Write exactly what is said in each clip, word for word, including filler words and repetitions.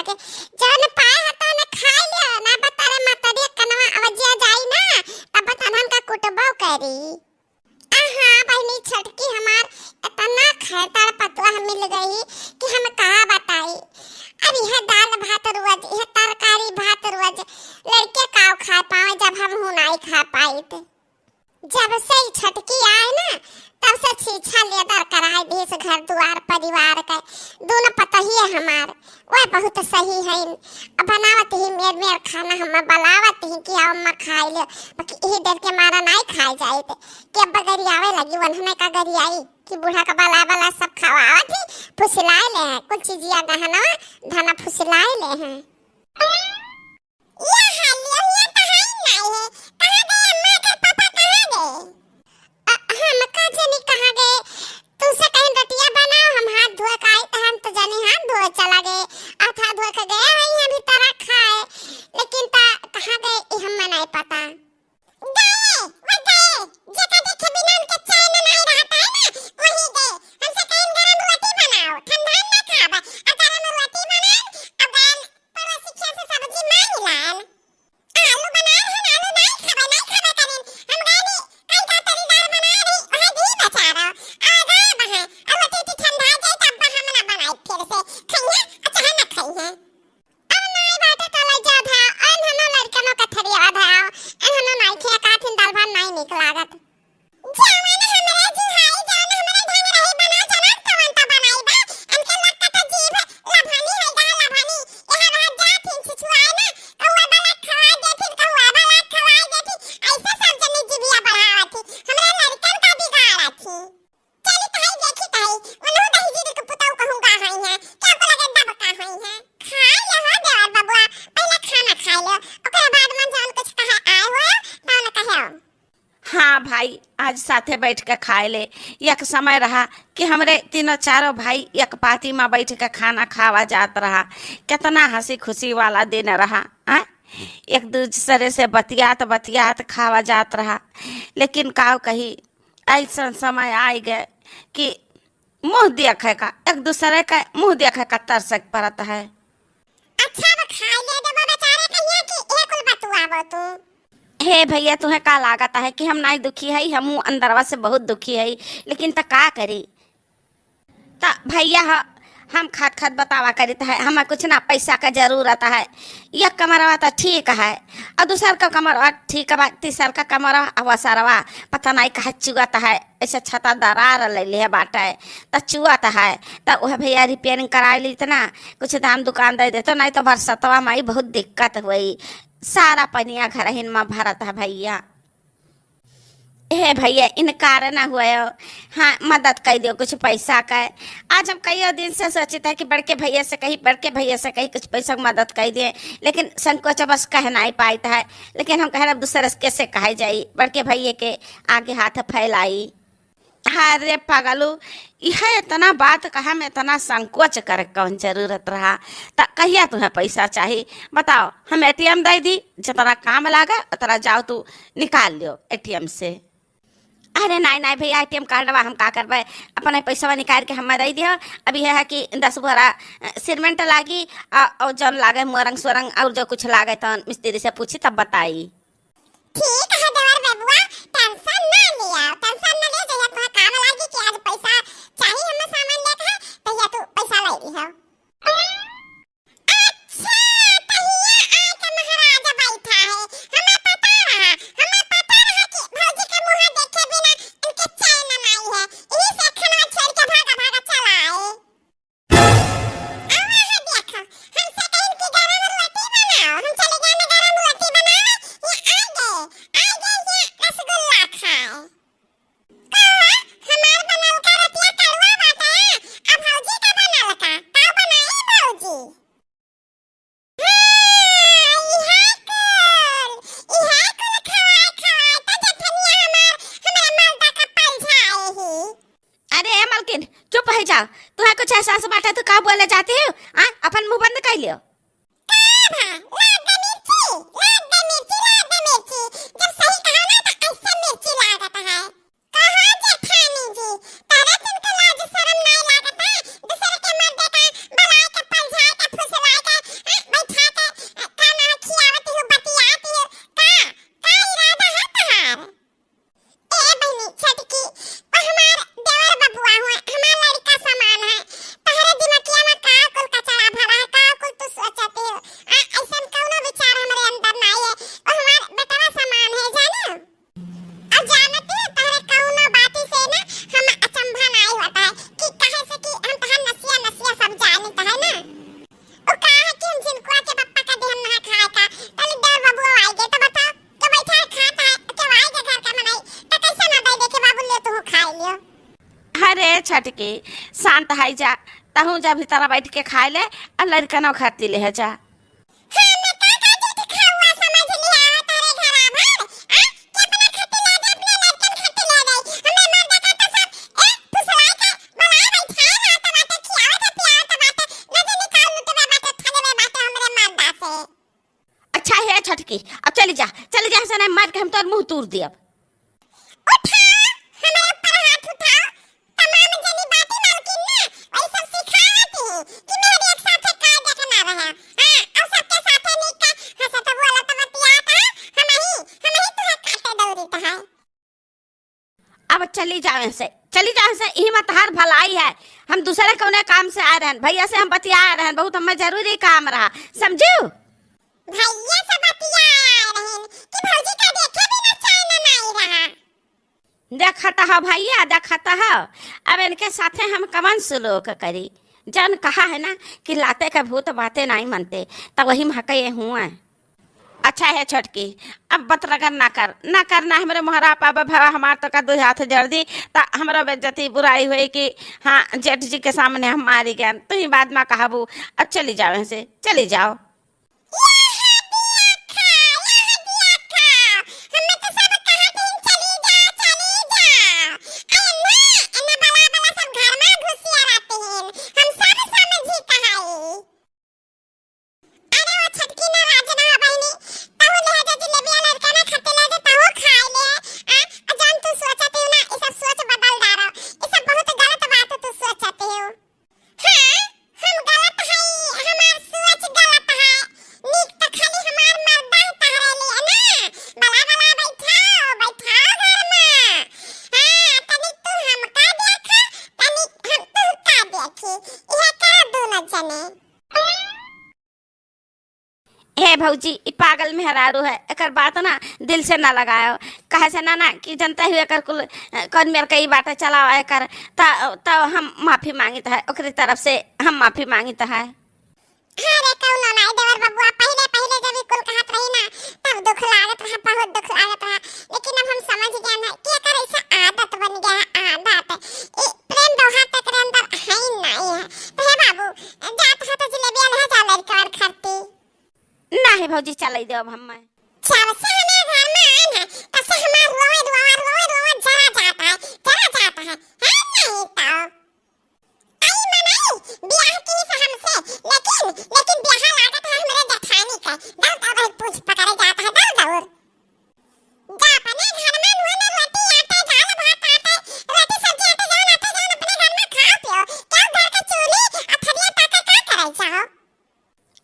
के जौन पाए ह तौन खाइ लियो ना, बता रे मतरिया कनवा अवजिया जाई ना, तब तनहन का कुटबो करी। आ हाँ बहिनी छोटकी हमार एतना खैताड़ पतोह मिल गई कि हम का बताई। अब यह दाल भात रोज, यह तरकारी भात रोज, लड़के काव खाए पावे जब हमहू नाई खा पाइत। जब से ई छोटकी आए ना, तब से छीछा लेदर कराए देस घर दुआर परिवार के। दोनों पतोहिए हमार, वह बहुत सही हइन। अब बनावत ही मेर मेर खाना, हम बलावत ही कि आओ अम्मा खाइ ले, बाकी यही डर के मारा नाई खाए जाइत कि अब गरियावे लगी, वन्हने का गरियाई कि बूढ़ा का बला बला सब खवावत ही, फुसिलाए ले हैं, कुल चीजिया गहना धना फुसिलाए ले हैं। ये हालियो, ये तो है ही नहीं है। कहाँ गए अम्मा के पापा, कहाँ गए? अ, हम का जानी कहाँ गए। तुमसे कहीं रोटियां बनाओ, हम हाथ धोए का आई, तो हम तो जानी हाथ धोए चला गए। हाथ हाथ धोए के गए वही अभी तरह खाए, लेकिन ता कहाँ गए, ये हमें नहीं पता। गए, वो गए, जेका देखे बिना उनके चैन नहीं रहता है ना, वही गए। हमसे कहीं गरम रोटी बनाओ, ठंडा ना खाबे। आ गरम रोटी बनाए, अब गए पड़ोसी खेत से सब्जी मांग लान। आलू बनाए हन, आलू नाई खाबे, नाई खाबे करेन। हम गए नी, कई का तरी दाल बनाए रही, वह दी बचा रहो। आ गए बहे, अब रोटी उटी ठंडा जाए तब हम ना बनाए फिर से। खइहे, अच्छा है ना खइहे। अब नाई बाटे तो ले जा धाओ, अन हनो लड़कनो के थरिया धाओ, अन हनो नाई खिया काथिन दाल भात नाई निक लागत। जवन हमरे जुहाई, जवन हमरे ढंग रही बना जनम तवन त बनाई बा। इनके लक्का त जीभ लभानी है गा लभानी। यहाँ वहाँ जाथिन छिछुआए ना, कहुआ बला खवाए देथिन, कहुआ बला खवाए देथिन। ऐसे सब जने जीभिया बढ़ावत थी, हमरे लड़कन का बिगाड़त थी। चली तहाई देखी तहाई, उन्हों दही जीरे के पुताऊ कहूँ गा हई है, क्या को लगे दब का हई है। खाए ले हो देवर बबुआ, पहले खाना खाए ले, ओकरे बाद मन जवन कुछ कहे आए हो, तवन कहे। हाँ भाई, आज साथे बैठ के खाए ले। एक समय रहा कि हमरे तीनों चारों भाई एक पाती में बैठ के खाना खावा जात रहा। कितना हँसी खुशी वाला दिन रहा, हाँ? एक दूसरे से बतियात बतियात खावा जात रहा। लेकिन काव कही, ऐसन समय आइ गए कि मुँह देखे का, एक दूसरे का मुँह देखे का तरसक पड़त है। अच्छा, अब खाए ले देबो बेचारे कहिया कि ए कुल बतुआबो तू। हे भैया, तुहे का लागत है कि हम नाई दुखी हई? हमहू अंदरवा से बहुत दुखी हई, लेकिन त का करी? त भैया ह, हम खात खात बतावा करित है, हमें कुछ ना पैसा का जरूरत है। एक कमरवा त ठीक है, और दूसर का कमरवा ठीक बा, तीसर का कमरवा अवसरवा पता नाई कहाँ चुअत है। ऐसे छता दरार ले लिहे बाटे, त चुअत है, त वह भैया रिपेयरिंग कराए ली, इतना कुछ दाम दुकान दे देतो, नहीं तो बरसतवा माई बहुत दिक्कत हुई, सारा पनिया घरहिन में भरत है भैया। हे भैया, इनकार ना हुए, हाँ, मदद कर दियो कुछ पैसा का। आज हम कई दिन से सोचित है कि बड़के भैया से कही, बड़के भैया से कही कुछ पैसा की मदद कर दिए, लेकिन संकोच बस कह नहीं पाइत है। लेकिन हम कहे अब दूसरे से कैसे कहे जाई, बड़के भैया के आगे हाथ फैलाई। अरे पगलू, यह इतना बात कहे में इतना संकोच करे कौन जरूरत रहा? त कहिया तुम्हें पैसा चाही, बताओ, हम एटीएम दे दी, जितना काम लागे उतना जाओ तू निकाल लियो एटीएम से। अरे नाई नाई भैया, एटीएम कार्डवा हम का करबे, अपने पैसवा निकाल के हमें दे दियो। अब यह है कि दस बोरा अ, सीमेंट लागी, आ, और जौन लागे मोरंग सोरंग और जो कुछ लागे तो मिस्त्री से पूछी तब बताई। ठीक है देवर बबुआ, टेंशन ना लिया, टेंशन ना ले, जहिया तोहे काम लागी कि आज पैसा चाही, हमें सामान लेके है, तहिया तू पैसा ले लिहो। अच्छा, तहिया आके महाराज बैठा है, हमें पता रहा, हमें पता रहा कि भौजी के मुँह देखे बिना इनके चैन नाई है, यही से खनवा छोड़ के भागा भागा चला आए। आवा है देखो, हमसे कहिन कि गरम रोटी बनाओ, हम चले गए ना गरम रोटी बनावे, ये आ गए, आ गए ये रसगुल्ला खाए। कहो, हमार बनल का रोटिया कड़वा बाटे, अब भौजी का बनल का, का बनाई भौजी? हाँ, इहे कुल, इहे कुल खवाए खवाए तो जठनिया हमार, हमरा मर्दा का पलझाए ही। अरे ए मलकिन, चुप हो जाओ। तुम्हें कुछ एहसास बाटे तो का बोले जाती हो? आ, अपन मुंह बंद कर लियो। का भा? लाग दे मिर्ची, लाग दे मिर्ची, लाग दे मिर्ची। जब सही कहा ना तो ऐसे मिर्ची लागत है। कहा जेठानी जी, तारा तुमके लाज शरम नाय लागत है? दूसरे के मर्दे का बलाए के, पलझाए के, फुसलाए के, शांत है जा, तहूँ जा भीतर बैठ के खाए ले, और लड़कनों खाती ले है जा। हाँ, मैं का का झूठ खाऊआ समझ लिया हो तोरे घरा भर, आ? कि अपना खाती ले जा, अपने लड़कन खाती ले जाई। हमरे मर्दा का तो सब, ए, फुसलाए के, बुलाए बैठाए ना, तो बाटे खियावत है, पियावत है, बाटे, न जाने का लुटवे बाटे, थनवे बाटे हमरे मर्दा से। अच्छा है छोटकी, अब चली जा, चली जा, ऐसा नहीं मार के हम तोर मुँह तूर दियब। उठाओ, हमरे ऊपर हाथ उठाओ, तमाम जनी बाटी मालकिन ना, वही सब सिखावत ही कि मेहरी एक साथे का देखना रहे। हाँ, और सबके साथे नीक का हंसत बोलत बतियात है, हम ही, हम ही तुहे काटे दौड़त है। अब चली जावे से, चली जावे से, इही में तहार भलाई है। हम दूसरे कौने काम से आए रहन, भैया से हम बतियाए रहन, बहुत हमें जरूरी काम रहा, समझू? भैया से बतियाए रहन कि भौजी का देखे बिना चैन नाई रहा। देखत हो भैया, देखत हो, अब इनके साथे हम कवन सुलूक करी? जन कहा है ना कि लाते के भूत बाते नाई मनते, तब वही महके ये हुआ। अच्छा है छोटकी, अब बतरगर ना कर, ना करना हमरे मोहरा पाबे भवा, हमार तो का दो हाथ जड़ दी, ता हमरा बेइज्जती बुराई होई कि हाँ, जेठ जी के सामने हम मारी गए, तू ही बाद में कहबू। अब चली जाओ यहाँ से, चली जाओ। यहाँ दिया खा, यहाँ दिया खा, हमें तो सब कहत ही चली जा, चली जा। अरे ना, एने बला बला सब घर में घुसिया रहती हैं, हम सब समझी कहाई। अरे वो छोटकी नाराज ना हो बहिनी, तहु ले जा जिलेबिया लड़का ना खाते ले जा, तहु खाए ले। आ, आ जान तू सोचत हो ना, ये सब सोच बदल डारो, ये सब बहुत गलत बात तू सोचत हो। हाँ, हम गलत हई, हमार सोच गलत है। नीक तो खाली हमार मर्दा ही तहरे लिए ना, बला बला बैठाओ, बैठाओ घर में। हाँ, तनी तू हमका देखा, तनी हम तुहका देखी, यह करो दोनों जने। हे भौजी, ई पागल मेहरारू है, एकर बात ना दिल से ना लगायो। कहे से ना, ना कि जनता ही एकर कुल, अ, कौन मेर के ई बाटे चलावा एकर, त, त हम माफी मांगित है, ओकरी तरफ से हम माफी मांगित है। अरे कौनो नाई देवर बबुआ, पहिले, पहिले जब ई कुल कहत रही ना, तब दुख लागत रहा, बहुत दुख लागत रहा, लेकिन अब हम समझ गए ना कि एकर ऐसा आदत बन गया है, आदत। ई प्रेम दोहा तक रे अंदर है ही नहीं है। तो हे बाबू, जात हो तो जिलेबिया ले जा लड़का और खरती। ना हे भौजी, चलाई देब हम। जब से हमारे घर में आए ना, तब से हमार रोए, रोआ, रोए, रोआ जरा जाता है, जरा जाता है। है नहीं तो। आई मनाई, ब्याह की से हमसे, लेकिन, लेकिन ब्याह लागत है हमरे जेठानी का। दौड़, दौड़, भाई पूछ पकड़े जाता है, दौड़, दौड़। जा अपने घर में नून, रोटी, आटा, दाल, भात, आटे, रोटी, सब्जी, आटे, जौन आटे, जौन अपने घर में खाओ पियो। क्यों घर के चूल्ही आ थरिया ताके का करे जाओ?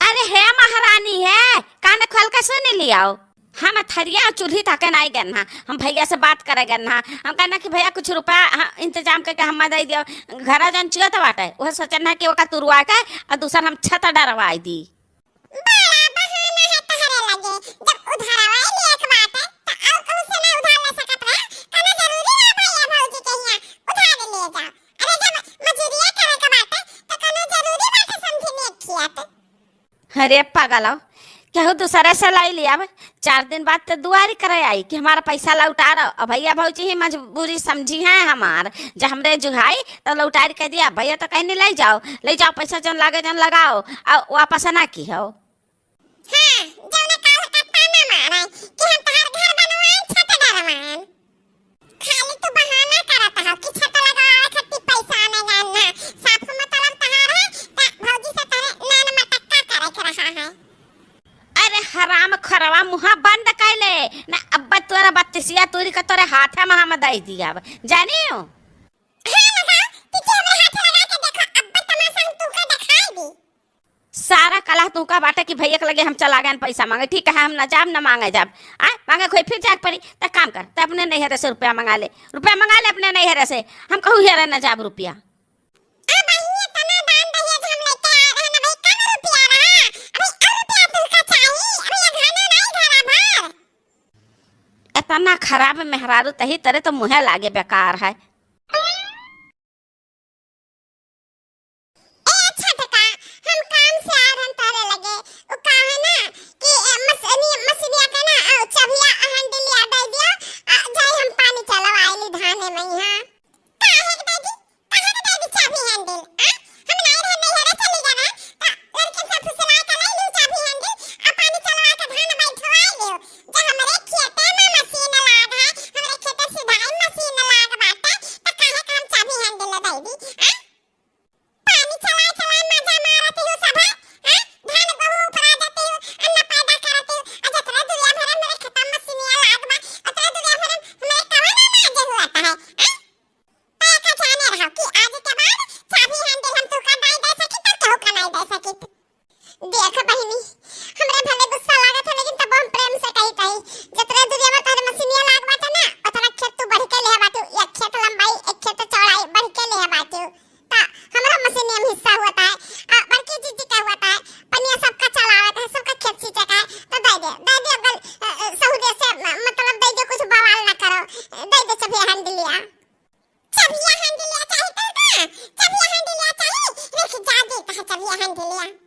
अरे हे महारानी हे, कान खोल के सुन लियाओ। हम थरिया और चूल्ही ताके नाई गन्ना, हम भैया से बात करे गन्ना। हम कहना कि भैया कुछ रुपया ह-, इंतजाम करके हम दे दियो। घरा जौन चुअत बाटे, वह सोचन है कि ओका तुरवा के और दूसर हम छत डरवाई दी। बड़ा बहाना है तहरे लगे, जब उधारवा लेक बाटे, त और कहूँ से ना उधार ले सकत रहे। कहना जरूरी है भैया भौजी के हियाँ उधार ले जाओ। अरे जब मजूरिया करे के बाटे, त कहना जरूरी बाटे समझी ने खियात। अरे पागल हो, केहू दूसरे से लाई लियावे, चार दिन बाद तो दुआरी करे आई कि हमारा पैसा लौटा रहो। अब भैया भौजी ही मजबूरी समझी है हमार, जब हमरे जुहाई तो लौटारी कह दिया, भैया तो कहने ले जाओ, ले जाओ, पैसा जौन लागे जौन लगाओ, और वापस ना की हो। हाँ, जौने काल का ताना मारे कि हम तोहार घर बनवाएं, छत डरवाएं। खाली तू बहाना करत हो कि छत लगावे खातिर पैसा आने जान ना। साफ मतलब तोहार है, त भौजी से तोरे नान मटक्का करे के रहा है। अरे हराम खरवा, मुहा बंद कर ले ना, अब तोरा बत्तीसिया तूरी का तोरे हाथे में हम दे दिया, जानी हो? हाँ, लगाओ, पीछे हमरे हाथे लगा के देखो, अब तमाशा हम तुमका दिखाई दी। सारा कलह तुमका बाटे कि भैया के लगे हम चला गए पैसा मांगे, ठीक है, हम ना जाब ना मांगे जाब। आ, मांगे कोई फिर जाके पड़ी, त काम कर, त अपने नैहरे से रुपया मंगा ले, रुपया मंगा ले अपने नैहरे से, हम कहूँ हेरे ना जाब रुपया। अब भाई इतना दान दहेज हम लेके आ रहे हैं ना भाई, कम रुपया रहा, अभी और रुपया तुमका चाहिए, अभी ये घाना नहीं घरा भर। इतना खराब मेहरारू तही तरे तो मुँहे लागे बेकार है। ए छोटका, हम काम से आ रहन तोरे लगे। उ का है ना कि, ए, मस-, नी-, मसीनिया के ना, अ, चबिया, अ, हैंडलिया दे दियो, अ, जाई हम पानी चलवाई ली धाने में यहाँ। काहे के दे दी? काहे के दे दी चाबी हैंडल? अभी अहन थे लिया।